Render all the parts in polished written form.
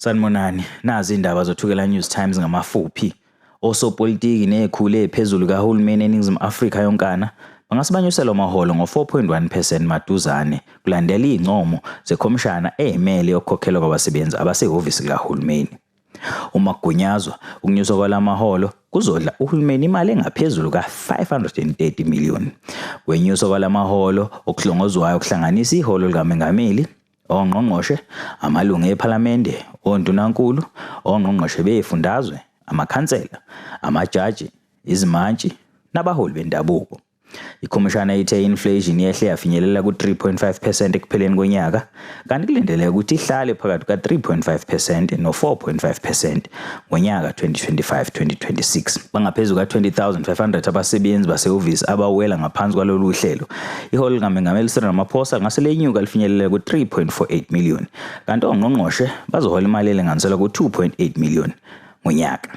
Sanibonani, nazi indaba zoThukela News Times ngamafuphi. Osopolitiki nezikhulu eziphezulu kahulumeni eNingizimu Afrika yonkana bangase banyuselwe amaholo ngo-4.1 percent maduzane kulandela izincomo zekhomishana eyimele yokukhokhelwa kwabasebenzi abasehhovisi likahulumeni. Uma kugunyazwa, ukunyuswa kwala maholo kuzodla uhulumeni imali engaphezulu ka-530 million. Kwenyuswa kwala maholo okuhlongozwayo kuhlanganisa iholo likamengameli, ongqongqoshe, amalungu ephalamende, ondunankulu, ongqongqoshe bezifundazwe, amakhansela, amajaji, izimantshi nabaholi bendabuko. Ikhomishana ithe inflation yehle yafinyelela ku-3.5 percent ekupheleni konyaka, kanti kulindeleke ukuthi ihlale phakathi kuka-3.5 percent no-4.5 percent ngonyaka 2025-2026. Bangaphezu kuka-20,500 abasebenzi basehhovisi abawela ngaphansi kwalolu hlelo. Iholo likamengameli Cyril Ramaphosa ngase lenyuka lifinyelele ku-3.48 million, kanti ongqongqoshe bazohola imali elinganiselwa ku-2.8 million ngonyaka.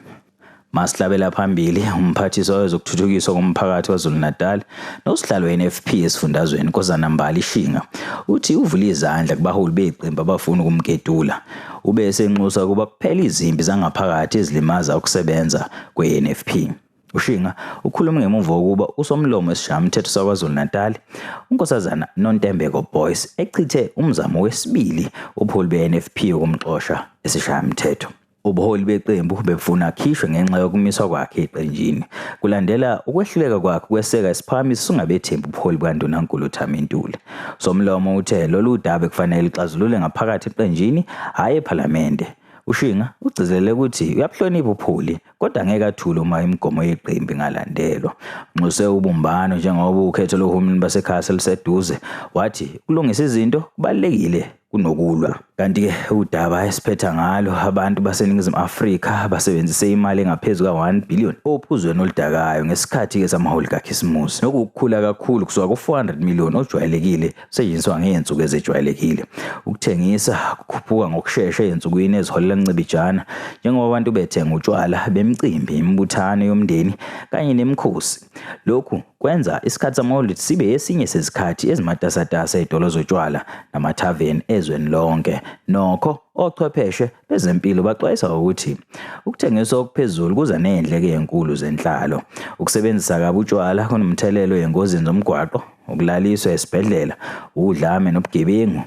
Masihlabela phambili, umphathiswa wezokuthuthukiswa komphakathi KwaZulu-Natal nosihlalo we-NFP esifundazweni Nkosazana Mbali Shinga uthi uvule izandla kubaholi beqembu abafuna ukumketula. Ube esenxusa ukuba kuphele izimpi zangaphakathi ezilimaza ukusebenza kwe-NFP. UShinga ukhulume ngemuva kokuba usomlomo wesishayamthetho saKwaZulu-Natal uNkosazana Nontembeko Boyce echithe umzamo wesibili ubuholi be-NFP wokumxosha esishayamthetho. Ubuholi beqembu bebufuna akhishwe ngenxa yokumiswa kwakhe eqenjini kulandela ukwehluleka kwakhe ukweseka isiphakamiso sokungabethembi ubuholi bukaNdunankulu uThami Ntuli. Somlomo uthe lolu daba kufanele luxazululwe ngaphakathi eqenjini hhayi ephalamende. UShinga ugcizelele ukuthi uyabuhlonipha ubuholi kodwa ngeke athule uma imigomo yeqembu ingalandelwa. Unxuse ubumbano njengoba ukhetho lohulumeni basekhaya seluseduze, wathi ukulungisa izinto kubalulekile kunokulwa. Kanti-ke udaba esiphetha ngalo, abantu baseNingizimu Afrika basebenzise imali engaphezu ka-1 billion ophuzweni oludakayo ngesikhathi-ke samaholi kaKhisimusi, nokukhula kakhulu kusuka ku-400 million ojwayelekile usetshenziswa ngey'nsuku ezejwayelekile. Ukuthengisa kukhuphuka ngokushesha ey'nsukwini eziholela ncibijana njengoba abantu bethenga utshwala bemicimbi, imibuthano yomndeni kanye nemikhosi. Lokhu kwenza isikhathi samaholidi sibe esinye sezikhathi ezimatasatasa ezitolo zotshwala namathaveni ezweni lonke. Nokho, ochwepheshe bezempilo baxwayisa ukuthi ukuthengiswa okuphezulu kuza nezindleko ezinkulu zenhlalo. Ukusebenzisa kabi utshwala kunomthelelo engozini zomgwaqo, ukulaliswa esibhedlela, udlame nobugebengu.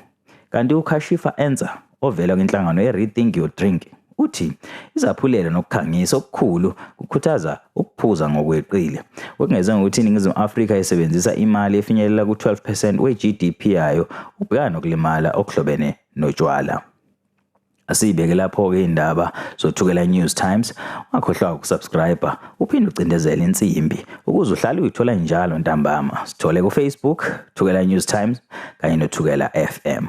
Kanti uKashifa Ensa ovela kwinhlangano ye-Rethink Your Drink uthi izaphulelo nokukhangisa okukhulu kukhuthaza ukuphuza ngokweqile. Kwengeze ngokuthi iNingizimu Afrika isebenzisa imali efinyelela ku-12 percent we-GDP yayo ukubhekana nokulimala okuhlobene notshwala. Asiyibeke lapho-ke indaba zoThukela News Times. Ungakhohlwa ukusubscribe uphinde ucindezele insimbi ukuze uhlale uyithola njalo ntambama. Sithole ku-Facebook, Thukela News Times kanye noThukela FM.